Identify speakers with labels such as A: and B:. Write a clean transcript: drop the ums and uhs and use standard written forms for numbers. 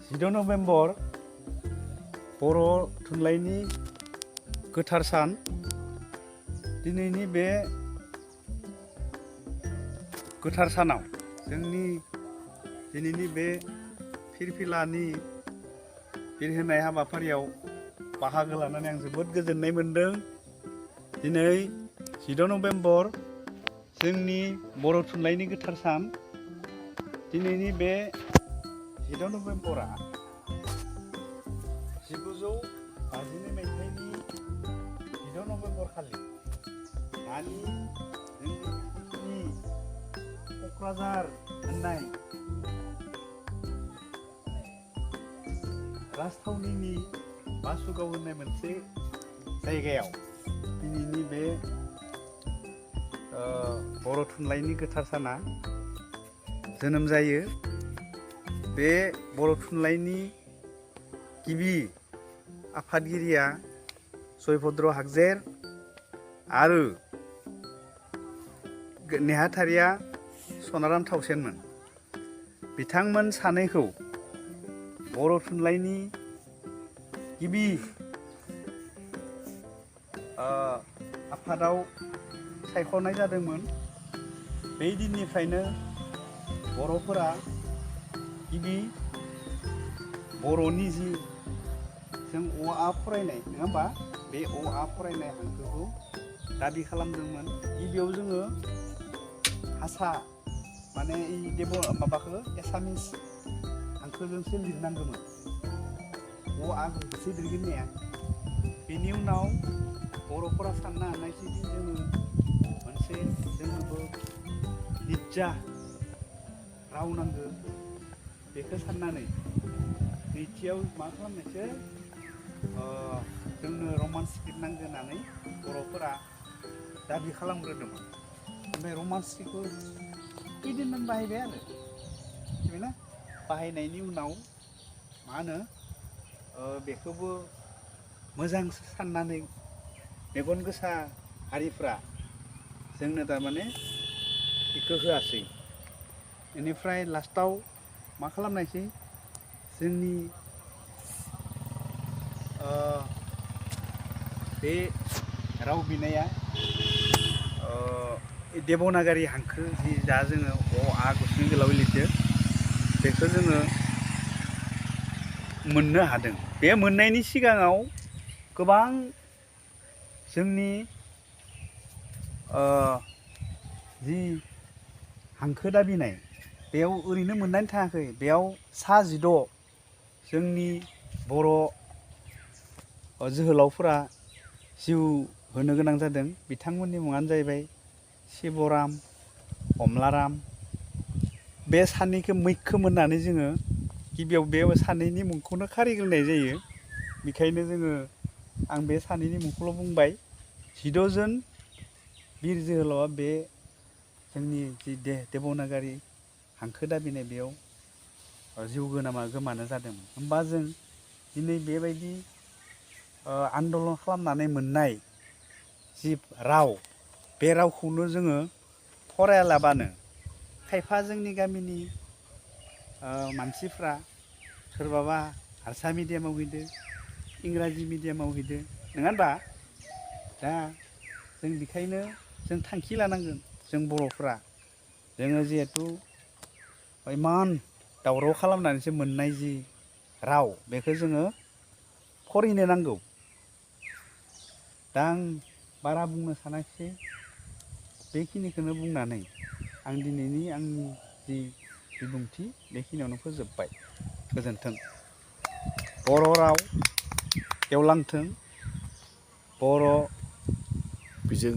A: जिद' नभेम्बर बर' थुनलाइनि गोथार सान। दिनैनि बे गोथार सानाव जोंनि दिनैनि बे फिरफिलानि बिरहोनाय हाबाफारियाव बाहागो लानानै आं जोबोद गोजोननाय मोन्दों। दिनै 10 नभेम्बर जोंनि बर' थुनलाइनि गोथार सान। दिनैनि बे 10 नभेम्बरा 1952 मायथाइनि 10 नभेम्बर खालि दानि जोंनि क'क्राझार होननाय राजथावनिनि बासुगाव होननाय मोनसे जायगायाव दिनैनि बे बर' थुनलाइनि गोथार साना जोनोम जायो। बे बर' थुनलाइनि गिबि आफादगिरिया जयभद्र हागजेर आरो नेहाथारिया सनाराम थावसेनमोन। बिथांमोन सानैखौ बर' थुनलाइनि गिबि आफादाव सायख'नाय जादोंमोन। बे दिननिफ्रायनो बर'फोरा गिबि बर'नि जि जों अ आ फरायनाय नङा होमबा, बे अ आ फरायनाय हांखोखौ दाबि खालामदोंमोन। गिबियाव जोङो भाषा माने माबाखौ एसामिस हांखोजोंसो लिरनांगौमोन अ आ होसो लिरगिरनाया। बेनि उनाव बर'फोरा साननो हानायसै दि जोङो मोनसे जोंनोबो निजा राव नांगौ। बेखौ साननानै नैथियाव मा खालामनायसै, जोंनो रमान स्क्रिप्ट नांगौ होननानै बर'फोरा दाबि खालामग्रोदोंमोन। ओमफ्राय रमान स्क्रिप्टखौ खैदिनमान बाहायबाय आरो मिथिबायना। बाहायनायनि उनाव मा होनो बेखौबो मोजां साननानै मेगन गोसा हारिफ्रा जोंनो थारमाने बेखौ होआसै। बेनिफ्राय लास्टाव मा खालामनायसै, जोंनि बे राव बिनाया देबनागरि हांखो जि दा जोङो अ आ गुसुं गोलावै लिरदो, बेखौ जोङो मोननो हादों। बे मोननायनि सिगाङाव गोबां जोंनि जि हांखो दाबिनाय बेयाव ओरैनो मोननानै थाङाखै। बेयाव सा 16 जोंनि बर' जोहोलावफोरा जिउ होनो गोनां जादों। बिथांमोननि मुङानो जाहैबाय शिबराम, कमलाराम। बे सानैखौ मैखोम होननानै जोङो गिबियाव बे सानैनि मुंखौनो खारिग्रोनाय जायो। बेखायनो जोङो आं बे सानैनि मुंखौल' बुंबाय। 16 जन बिर जोहोलावा बे जोंनि जि देबनागरि हांखो दाबिनाय बेयाव जिउ गोमानो जादोंमोन। होमबा जों दिनै बेबायदि आन्दलन खालामनानै मोननाय जि राव, बे रावखौनो जोङो फरायालाबानो खायफा जोंनि गामिनि मानसिफ्रा सोरबाबा हारसा मिडियामाव हैदो, इंराजि मिडियामाव हैदो, नङा होनबा। दा जों बेखायनो जों थांखि लानांगोन। जों बर'फ्रा जोङो जिहेथु इमान दावराव खालामनानैसो मोननाय जि राव, बेखौ जोङो फरायनो नांगौ। दा आं बारा बुंनो सानाखिसै, बेखिनिखौनो बुंनानै आं दिनैनि आंनि जि बिबुंथि बेखिनियावनो फोजोबबाय। गोजोन्थों। बर' राव गेवलांथों, बर' बिजों